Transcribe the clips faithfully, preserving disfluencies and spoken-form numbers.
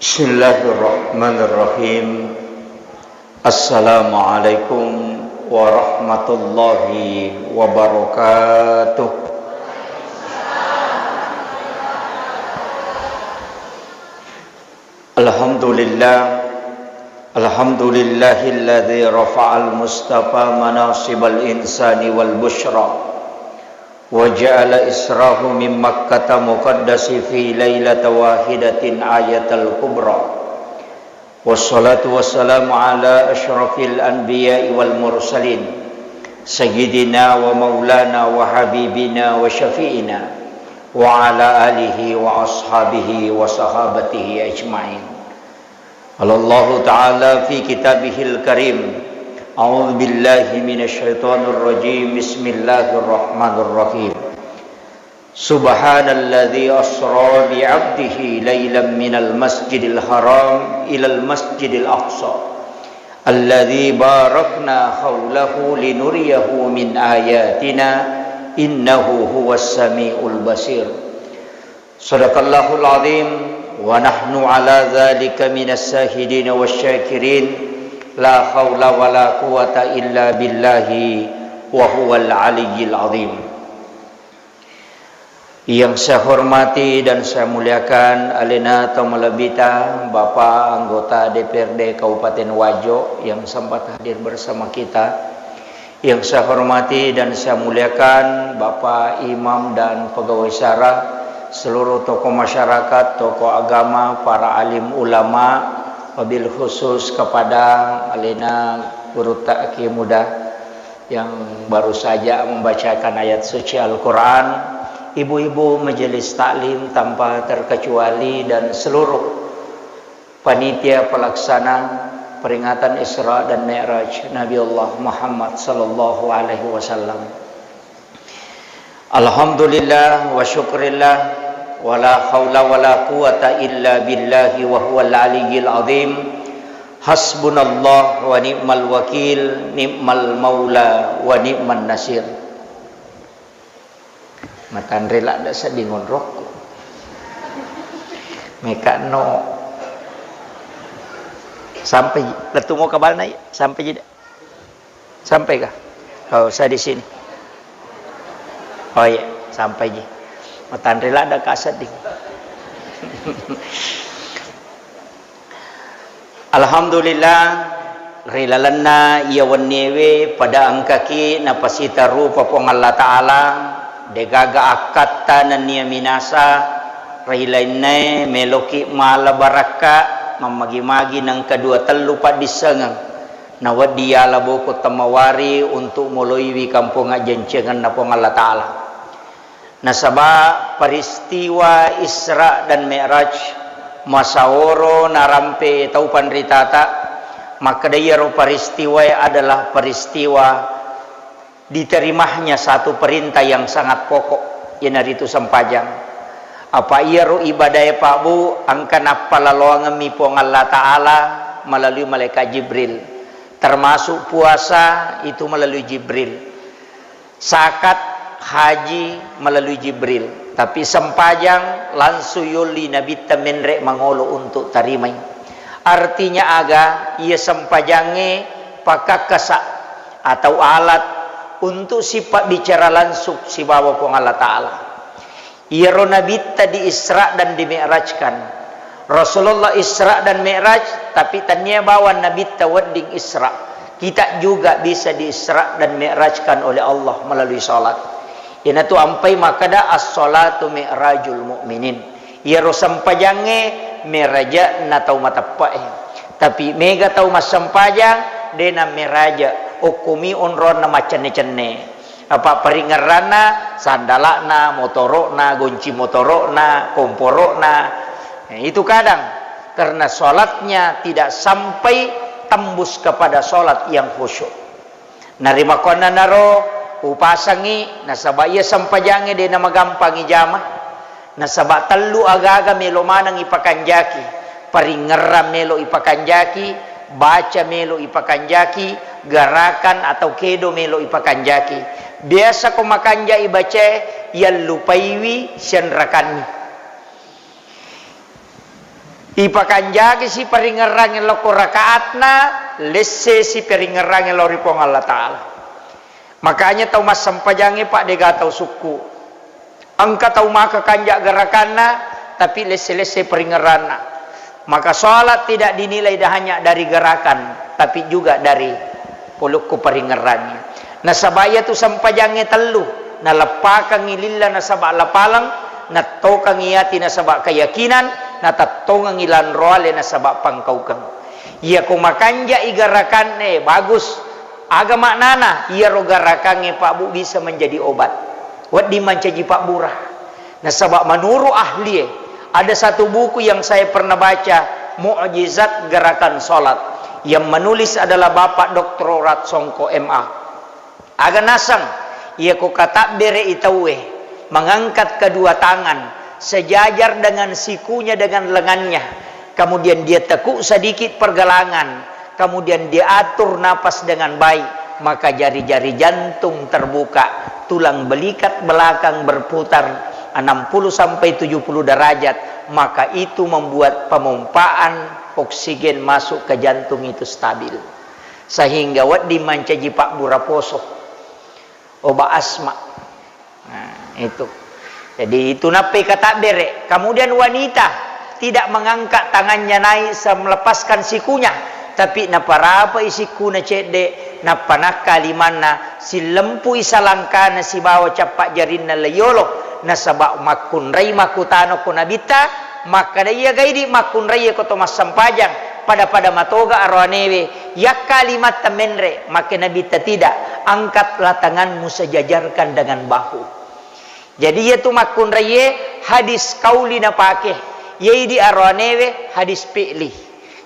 Bismillahirrahmanirrahim. Assalamualaikum warahmatullahi wabarakatuh. Alhamdulillah. Alhamdulillahilladzi rafa'al mustafa manasibal insani wal busyra. Wa ja'ala israhu min Makkata muqaddasi fi lailata wahidatin ayatal kubra. Wassalatu wassalamu ala asyrafil anbiya'i wal mursalin, sayyidina wa maulana wa habibina wa syafi'ina, wa ala alihi wa ashabihi wa sahabatihi ajma'in. Qala Allahu ta'ala fi kitabihil karim, a'udzu billahi minasy syaithanir rajim. Bismillahirrahmanirrahim. Subhanalladzi asra bi 'abdihi lailan minal masjidil haram ilal masjidil aqsa, alladzi barakna haulahu linuriyahu min ayatina, innahu huwas samiul basir. Sadaqallahul azim, wa nahnu ala dzalika minas syahidin wasy syakirin. La haula wala quwwata illa billahi wa huwal aliyyil azim. Yang saya hormati dan saya muliakan alena tau malebbita, Bapak anggota D P R D Kabupaten Wajo yang sempat hadir bersama kita. Yang saya hormati dan saya muliakan Bapak Imam dan pegawai syara, seluruh tokoh masyarakat, tokoh agama, para alim ulama, wabil khusus kepada alena Gurutta Ki Muda yang baru saja membacakan ayat suci Al-Quran, ibu-ibu majelis taklim tanpa terkecuali, dan seluruh panitia pelaksana peringatan Isra dan Mi'raj Nabi Allah Muhammad sallallahu alaihi wasallam. Alhamdulillah wa syukrillah, wa la haula wa la quwwata illa billahi wa huwal aliyyil azim. Hasbunallah wa ni'mal wakil, ni'mal maula wa ni'man nasir. Matanre ladde sedding onrokku. Mekano sampai lettu mo kabalna, iya? Sampai ji, dek? Sampai kah? Oh, saya di sini. Oh iya, sampai ji. Matanre ladde ka sedding. Alhamdulillah, ri lalenna iya wenniewe pada engkaki napasita rupa Puang Allah Ta'ala, degaga akkatta nennia minasa, ri lainnae meloki mala barakka, mammagi-magi nengka dua tellu paddissengeng, nawedding yala boko temmawari untuk moloiwi kampong ajjancengenna Puang Allah Ta'ala. Nasaba peristiwa Isra dan Mi'raj, masaoro narampe tau panritata, makkeda iyaro peristiwae adalah peristiwa diterimahnya satu perintah yang sangat pokok, iyanaritu sempajang. Apa iyaro ibadae, Pak Bu, engka nappalaloangemmi Puang Allah Ta'ala melalui malaikat Jibril. Termasuk puasa itu melalui Jibril. Zakat, haji melalui Jibril, tapi sempajang langsung yolli Nabitta menre mangolo untuk tarimai. Artinya aga? Iya sempajangnge pakakkasa atau alat untuk sipabbicara langsung sibawa Puang Allah Ta'ala. Iyaro Nabitta di Isra dan di Mi'rajkan. Rasulullah Isra dan Mi'raj, tapi tania bawang Nabitta wedding Isra. Kita juga bisa di Isra dan Mi'rajkan oleh Allah melalui salat. Iyanatu ampai makkeda, "As-salatu mi'rajul mu'minin." Iyaro sempajangnge meraja na tau mateppe'e. Tapi mega tau massempajang, de na meraja, okkomi onronna maccenne-cenne. Apa paringerranna, sandala'na, motoro'na, gonci motoro'na, komporo'na. Eh, itu kadang karena sholatnya tidak sampai tembus kepada sholat yang khusyuk. Narimakkuannanaro upasangi, nasaba iya sempajangnge de namagampang ijama. Nasaba tellu agaga melo maneng ipakanjaki, paringerrang melo ipakanjaki, baca melo ipakanjaki, garakan atau kedo melo ipakanjaki. Biasa ko makanja ibacae, yallupaiwi sianrakanni. Ipakanjaki si paringerrangnge lokko rakaatna, lesse si paringerrangnge lao ri Puang Allah Ta'ala. Makanya tau massempajangnge, Pak, dega tau sukku. Engka tau maka kanja gerakanna, tapi lesse-lesse paringerranna. Maka sholat tidak dinilai dah hanya dari gerakan, tapi juga dari polokko paringerrangnge. Nasaba iyatu sempajangnge tellu, naleppakengngi lilla nasaba lapaleng, nattokengngi ati nasaba keyakinan, natettongengngi lanroale nasaba pangkaukeng. Iyako makanjai gerakanna, bagus. Aga maknana? Iyaro gerakangnge, Pak Bu, bisa menjadi obat. Wedding mancaji pabbura. Nasaba menurut ahlie, ada satu buku yang saya pernah baca, Mukjizat Gerakan Salat, yang menulis adalah Bapak Doktor Songko M A. Aga naseng, iyako katabbere'i tauwe, mengangkat kedua tangan sejajar dengan sikunya dengan lengannya, kemudian dia tekuk sedikit pergelangan, kemudian dia atur napas dengan baik, maka jari-jari jantung terbuka, tulang belikat belakang berputar enam puluh sampai tujuh puluh derajat, maka itu membuat pemompaan oksigen masuk ke jantung itu stabil. Sehingga wedding mancaji pabbura poso, obat asma. Nah, itu. Jadi, itu nappai katabbere. Kemudian wanita tidak mengangkat tangannya naik se-, melepaskan sikunya, tapi naparapai sikuna cedde, nappa nakka limanna, sillempui salangkana sibawa cappa jarinna laiyolo, nasaba makkunrai makkutana ko Nabitta, makkada, iya gaidi makkunrai ko to massempajang, pada-pada matoga aroanewe, yakka limatta menre, makke Nabitta tidak, angkatlah tanganmu sejajarkan dengan bahu. Jadi, iyatu makkunraiye hadis kauli napake, iyaidi aroanewe hadis fi'li.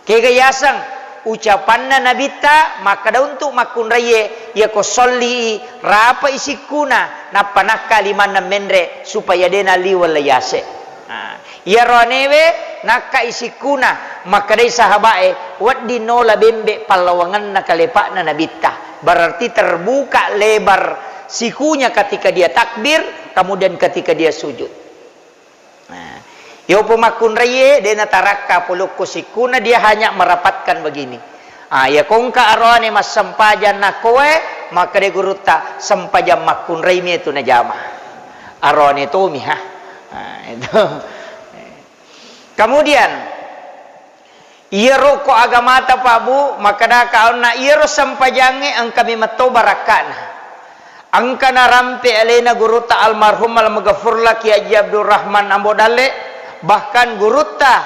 Kega yaseng ucapanna Nabitta makkada untuk makkunraiye, iyako solli, rapai sikkuna, nappa nakka limanna menre supaya dena liweng le yase. Nah, iyaro anewe nakkai sikkuna, makkedai sahaba'e, wedding nola bembe pallawangenna kalepa'na Nabitta. Berarti terbuka lebar sikunya ketika dia takbir, kemudian ketika dia sujud. Nah, yopo makkunraiye, de natarakka polokko sikkuna, dia hanya merapatkan begini. Ah, ya kongka aroane massempajang nakkoe, makkeda gurutta, sempajang makkunrai mi tu najama. Aroane tomi, ha. Ah, itu. Kemudian, iyaro ko agamata, Pak Bu, makkedaka onna iyaro sempajangnge engka memetto barakkana. Engka narampe alena gurutta almarhum almaghfurlah Kiai Haji Abdul Rahman Ambo Dalle, bahkan gurutta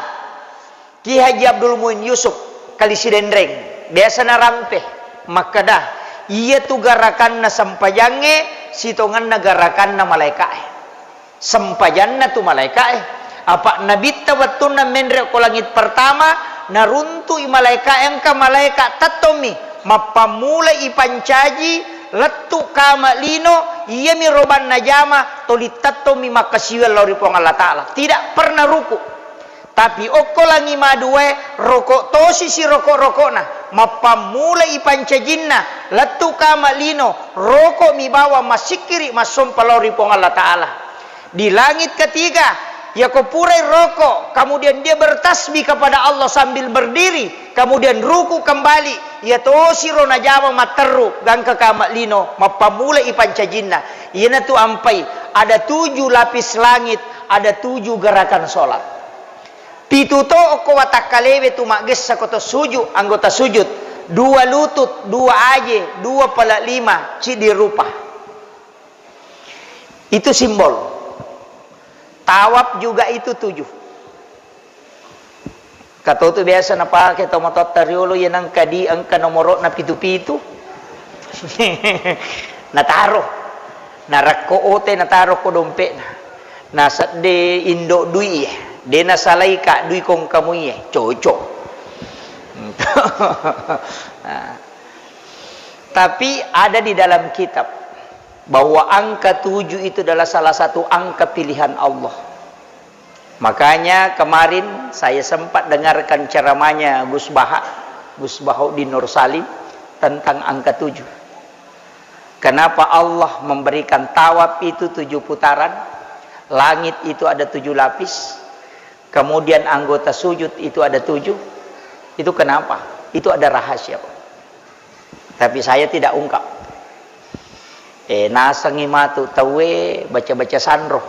Kiai Haji Abdul Muin Yusuf Kali Sidenreng, biasa narampe makkeda, iyatu garakanna sempajangnge sitongenna garakanna malaeka'e. Sempajanna tu malaeka'e. Apa Nabitta wettunna menre ko langit pertama, naruntu'i malaeka'e, engka malaeka tettommi, mappammulai ipancaji, lettu kama lino, iyami robanna jama, toli tettommi makkasiwiang lao ri Puang Allah Ta'ala. Tidak pernah ruku. Tapi okko langi maduae, roko tosi siroko-rokona, mappammulai ipancajinna, lettu kama lino, rokomi bawang massikkiri massompa lao ri Puang Allah Ta'ala. Di langit ketiga, yako purai roko, kemudian dia bertasbih kepada Allah sambil berdiri, kemudian ruku kembali, iya tosiro najama matteru, gangka kama lino, mappammulai ipancajinna. Iyanatu ampai, ada tujuh lapis langit, ada tujuh gerakan sholat. Pitu to okko watakkalewe tu maggessa ko to sujud, anggota sujud, dua lutut, dua aje, dua pala lima, ciddi rupa. Itu simbol. Tawaf juga itu tujuh. Katotu biasa napake to matotta riolo, iya nangka di engka nomoro'na pitu-pitu. Nataro. Narekko ote nataro ko dompe'na. Nasedde indo dui e. De nasalai ka dui kongkamui e. Cocok. Nah. Tapi ada di dalam kitab bahwa angka tujuh itu adalah salah satu angka pilihan Allah. Makanya kemarin saya sempat dengarkan ceramahnya Gus Baha, Gus Bahauddin Nur Salim tentang angka tujuh. Kenapa Allah memberikan tawaf itu tujuh putaran, langit itu ada tujuh lapis, Kemudian anggota sujud itu ada tujuh. Itu kenapa? Itu ada rahasia, Pak. Tapi saya tidak ungkap. Eh, nasengi matu tauwe baca-baca sanro.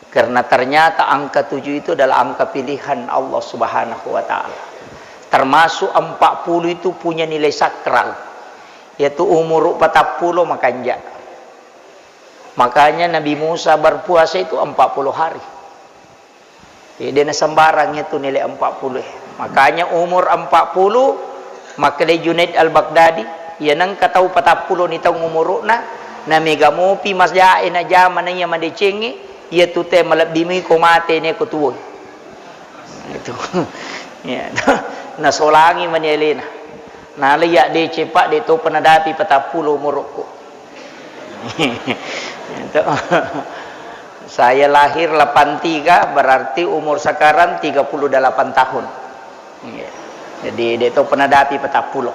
Karena ternyata angka tujuh itu adalah angka pilihan Allah Subhanahu wa Ta'ala. Termasuk empat puluh itu punya nilai sakral, yaitu umur patappulo makanja. Makanya Nabi Musa berpuasa itu empat puluh hari. Jadi, dena sembarang itu nilai empat puluh. Makanya umur empat puluh, makkedai Junaid Al-Baghdadi, iya nengka tau patappulo ni taung umuru'na, na mega mopi masjae na jama na iya madecengnge, iya tu te malebbi mui ko mate ne ko tuwoi. Itu. Ya, nasolangi mani alena. Nalai ya deceng, Pak, de topa nadapi patappulo umurukku. Itu. Saya lahir delapan tiga, berarti umur sekarang tiga puluh delapan tahun. Iya. Jadi, de topa nadapi patappulo.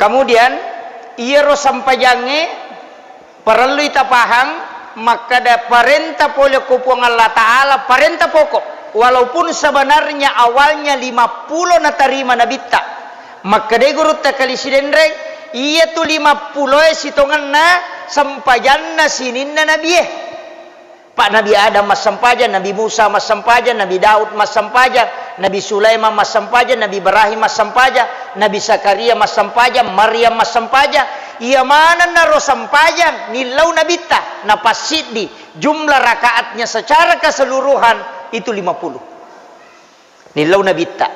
Kemudian, iyaro sempajangnge parellui tapahang, makkeda parenta pole ko Puang Allah Ta'ala, parenta pokok. Walaupun sebenarnya awalnya lima puluh natarima nabitta. Makkedai gurutta Kali Sidenreng, iyatu lima puluh e sitongenna sempajanna sininna nabie. Pak, Nabi Adam massempajang, Nabi Musa massempajang, Nabi Daud massempajang, Nabi Sulaiman massempajang, Nabi Ibrahim massempajang, Nabi Zakaria massempajang, Maryam massempajang. Iya manennaro sempajang nillau nabitta, napassiddi jumlah rakaatnya secara keseluruhan itu lima puluh. Nillau nabitta.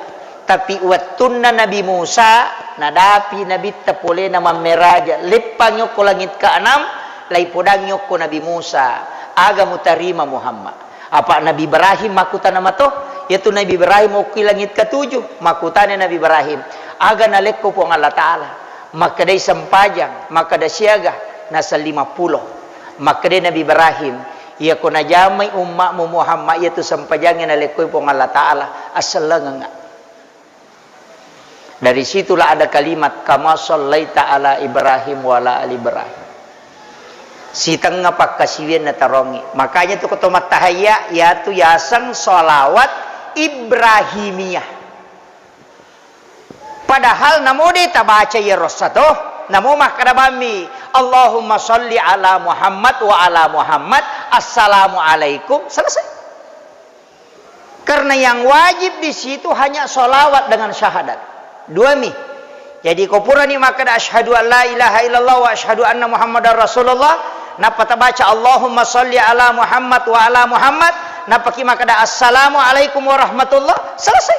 Tapi wettunna Nabi Musa, nadapi nabitta polena mammeraja, leppangi okko langit keenam, laipodangi okko Nabi Musa, aga mutarima Muhammad? Apa Nabi Ibrahim makkutana mato? Yaitu Nabi Ibrahim okki langit ketujuh, makkutana Nabi Ibrahim, aga nalekko Puang Allah Ta'ala? Makkedai sempajang, makkeda siaga, naseng lima puluh. Makkedai Nabi Ibrahim, iyako najamai umma'mu Muhammad iyatu sempajangnge nalekkoi Puang Allah Ta'ala, assellengengnga. Dari situlah ada kalimat, "Kama sallaita ala Ibrahim wa ala ali Ibrahim." Sitengnga pakkasiwiang natarongi. Makanya tu ko to mattahayya, yatu yaseng sholawat Ibrahimiyah. Padahal namo de tabaca iyaro sato, namo makkeda bammi, "Allahumma sholli ala Muhammad wa ala Muhammad, assalamualaikum." Selesai. Karena yang wajib di situ hanya sholawat dengan syahadat. Dua mi. Jadi, ko purani makkeda, "Asyhadu an la ilaha illallah wa asyhadu anna Muhammadar Rasulullah," nappa tabaca, "Allahumma sholli ala Muhammad wa ala Muhammad," nappaki makkeda, "Assalamualaikum warahmatullah," selesai.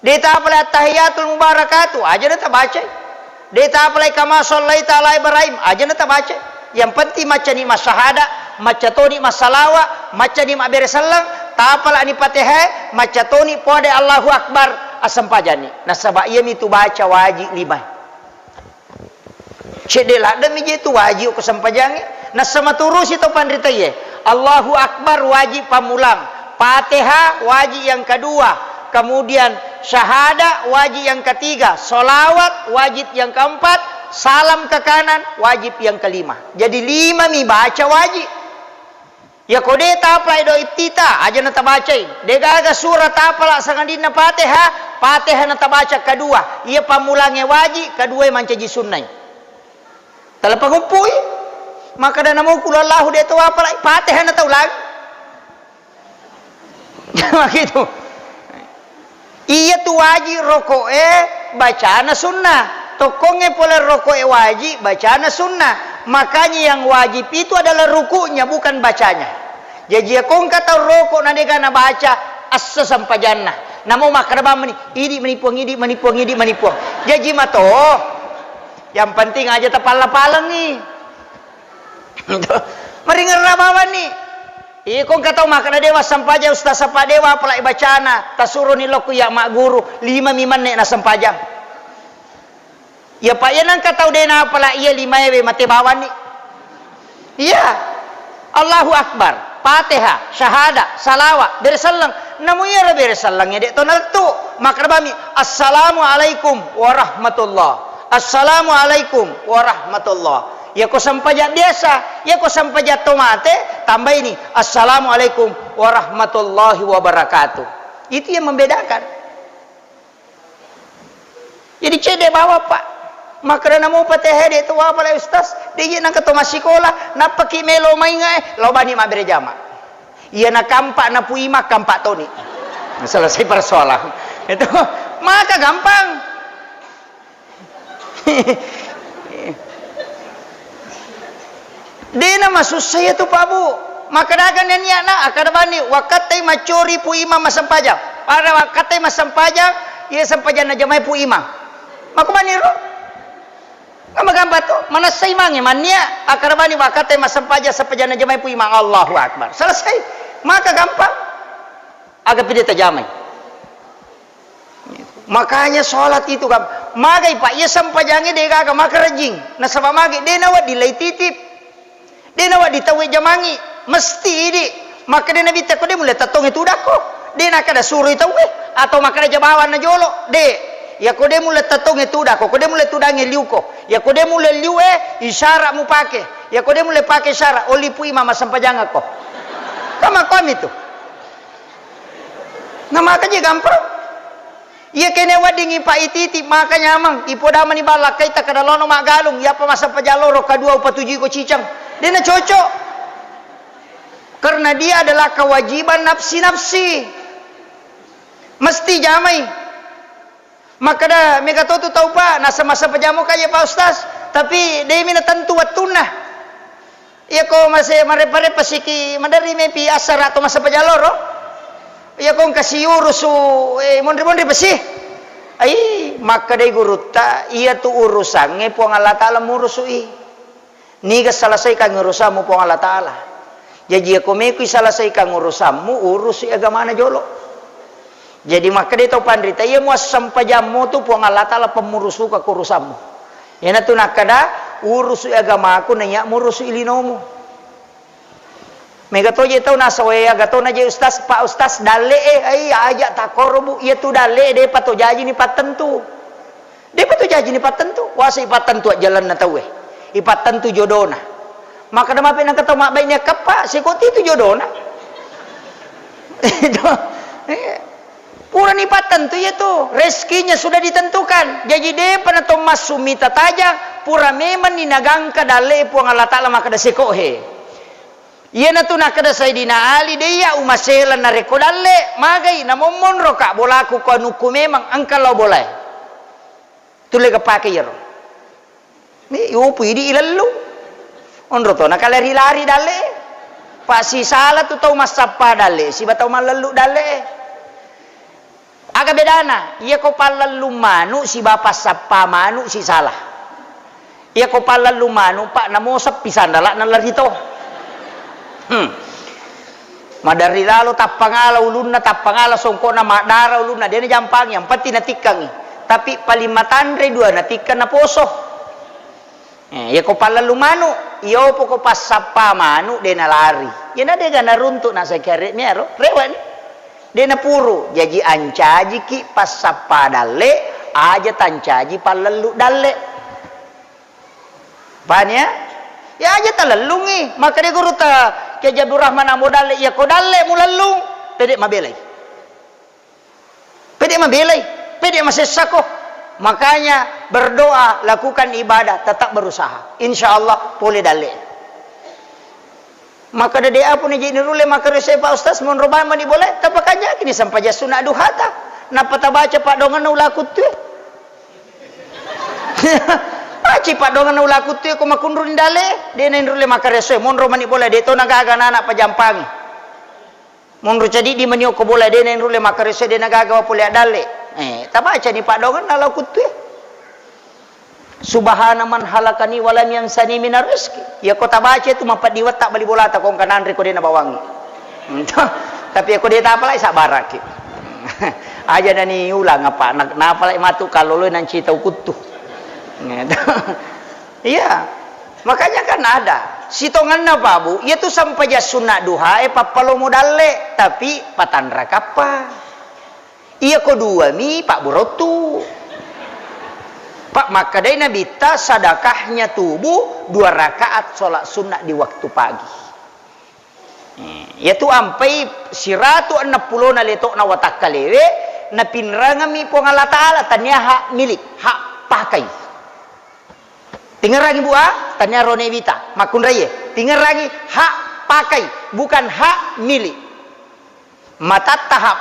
De tapalai attahiyatul mubarakatuh, aja na tabacai. De tapalai kama sallaita ala Ibrahim, aja na tabacai. Yang penting maccani massahada, macca toni massalawa, maccani mabbere selleng, tapalani Fatihah, macca toni pode Allahu Akbar, assempajanni. Nasaba iyami tu baca waji lima. Cedde ladde mi je tu wajib ko sempajangnge. Nassama turusi to panritaie. Allahu Akbar wajib pammulang. Fatihah wajib yang kedua. Kemudian syahada wajib yang ketiga. Salawat wajib yang keempat. Salam ke kanan wajib yang kelima. Jadi lima mi baca wajib. Yako de tapalai do ittita, aja na tabacai. De gaga sura tapala sangadinna Fatihah, Fatihah na tabaca kedua. Iya pammulangnge waji, kedua mancaji sunnai. Tala panguppui. Makkeda namo kul Allahu de to apalai, Fatihah na taulang. Gitu. Iya tu wajib roko'e bacana sunnah. Tokkongnge pole roko'e wajib bacana sunnah. Makanya yang wajib itu adalah rukuknya, bukan bacanya. Jaji, iya ko engka tau roko na dega nabaca assa sempajanna. Namo makkeda bawang meni, "Idi meni Puang, idi meni Puang, idi meni Puang." Jaji mato. Yang penting aja tapalla-pallengi. Maringerra bawanni. Iko engka tau makkeda, "Dewa sempajang Ustaz, sapa dewa apalai bacana, tasuroni lokku iya magguru, lima mi menne na sempajang." Iya, Pak, iya nengka tau de napala iya limaewe mate bawanni. Iya. Allahu Akbar, Fatihah, syahada, salawat, bere selleng. Namu iyaro bere selleng de to nalettu. Makkeda bami, "Assalamualaikum warahmatullah. Assalamualaikum warahmatullah." Iyako sempajang biasa, iyako sempajang to mate, tambaini, "Assalamualaikum warahmatullahi wabarakatuh." Itu yang membedakan. Jadi cedde bawang, Pak. Makkeda namo Fatihah de' to wapala, Ustaz. De' je nangka to massikola, nappaki melo mainga, eh, lao bani mabbere jama. Iya na kampak na puima, kampak toni. Selesai persoalan. Itu maka gampang. De'na masussa iyatu, Pak, Bu. Makkadaga nennia'na, akkada bani, wakkattai maccori Pu Imang massempajang. Pada wakkattai massempajang, iya sempajang najamai Pu Imang. Makko bani ro? Kan magampang to, manessa imangnge mannia, akkada bani wakkattai massempajang, sempajang najamai Pu Imang. Allahu Akbar. Selesai. Maka gampang. Aga pide tajamai. Makanya sholat itu kan, magai, Pak, iya sempajangnge de' gaga makarejing. Nasaba' magi, de' nawedding lai titip. De' nawedding tauwe jamangi. Mesti idi'. Makkeda Nabitta, ko de' mulle tettongnge tudakko. De' nakkeda suroi tauwe. Atau makkeda ja bawang na jolo. De'. Iyako de' mulle tettongnge tudakko. Ko de' mulle tudangnge liuko. Iyako de' mulle liue, isyarat mupake. Iyako de' mulle pake isyarat, oli Pu Imang massempajangakko. Kan makkomi tu. Na maka je gampang. Iya kene wedding ipa ititi maka nyameng, ipodamani ballakkaita kada lono maggalung, iyapa massempajang loro kadua upatujuiko ciceng. Dena cocok. Karena dia adalah kewajiban nafsi-nafsi. Mesti jamai. Makkeda mega to tu tau, Pak, nasa-, massempajang moka je, Pak Ustaz, tapi demi natentu wettunna. Iyako mase-, marepa-repa siki maderri mepi assara to massempajang loro. Iyako engka siurusu, eh, monri-monri pesi. Ai, makkedai gurutta, iyatu urusangnge Puang Allah Taala murusu'i. Niga selesaikan urusammu Puang Allah Taala. Jaji, iyako mekui selesaikan urusammu, urusi agamana jolo. Jadi, makkedai tau panrita, iya muassempajammu tu Puang Allah Taala pemmurusuka ko urusammu. Iyanatu nakkeda, urusi agamaku, naiya murusi linomu. Mega to je tau nasawa, aga tona je ustaz, Pak Ustaz, dalle'e, ai, aja takkoro, Bu, iyatu dalle'e depa to jajini pattentu. Depa to jajini pattentu, wasa ipattentu ajjalenna tauwe. Ipattentu jodona. Makkeda mape nengka tau mabbaine akkappa, sikotti tu jodona. Itu. Eh. Purani pattentu iyatu, rezekinya sudah ditentukan. Jaji depa na to massu mita tajang, pura memanni nagangka dalle Puang Allah Taala makkeda seko he. Iyanatu nakkeda Sayyidina Ali, de iya umasela narekko dalle, magai namommonroka bolaku ko anukku memang engka lao bolae. Tulle ga pake iyaro. Ni upu idi ilellu. Onro to nakalari-lari dalle. Pasisala tu tau massappa dalle, siba tau mallellu dalle. Aga bedana? Iyako pallellung manu siba passappa manu sisala. Iyako pallellung manu, Pak, namoseppi sandala'na lari to. Hmm. Maderri lalo tappangala ulunna, tappangala songkokna, maddara ulunna, de najampangi, yang penting natikkangi. Tapi paling matanre dua natikkang naposo. Eh, iyako pallellu manu, iyo poko passappa manu de nalari. Iyana dega naruntuk naseng kiare'mi aro, rewe'ni. De napuru, jaji ancajiki passappa dalle, aja tancaji pallellu dalle. Paham ya? Ya aja talellungi, makkeda gurutta Kiai Abdurrahman Ambo Dalle, iyako dalle mulellung, pede mabelai. Pede mabelai, pede masessako. Makanya berdoa, lakukan ibadah, tetap berusaha. Insya Allah pole dalle. Makkeda de apa ni je ni rulle makkaresoi Pak Ustaz, monro bawang mani bolae, tapakanjaki ni sempajang sunat duhata. Nappa tabaca paddoangenna ula kuttue. Baca paddoangenna ula kuttue ko makunruni dalle, de na inrulle makkaresoi, monro mani bolae, de to nagaga nana pajampangi. Monro cadiddi mani okko bola, de na inrulle makkaresoi, de nagaga wa pole addalle. Eh, tabacani paddoangenna ula kuttue. Subhana man halakani walam yansani minar rizki. Iyako tabaca tu mapeddi wetta bali bolata ko engka nanre ko de nabawangi. Tapi iyako de tapalai sabbaraki. Aja nani ulang apa, na-, napalai matu kalloloi nanci tau kuttu. Iya. Makanya kan ada sitongenna, Pak Bu, iyatu sempajang sunna duhae pappalomo dalle, tapi patanra kappa. Iyako duami, Pak Bu, rottu. Pak, makkedai Nabitta, sedekahnya tubuh dua rakaat sholat sunnah di waktu pagi. Eh, iyatu ampai siratu enneng pulona letokna watakkalewe, napinrangemmi Puang Allah Ta'ala, tania hak milik, hak pakai. Tingerangi, Bu, ah, tania rone wita, makkunraie. Tingerangi, hak pakai, bukan hak milik. Matatta hak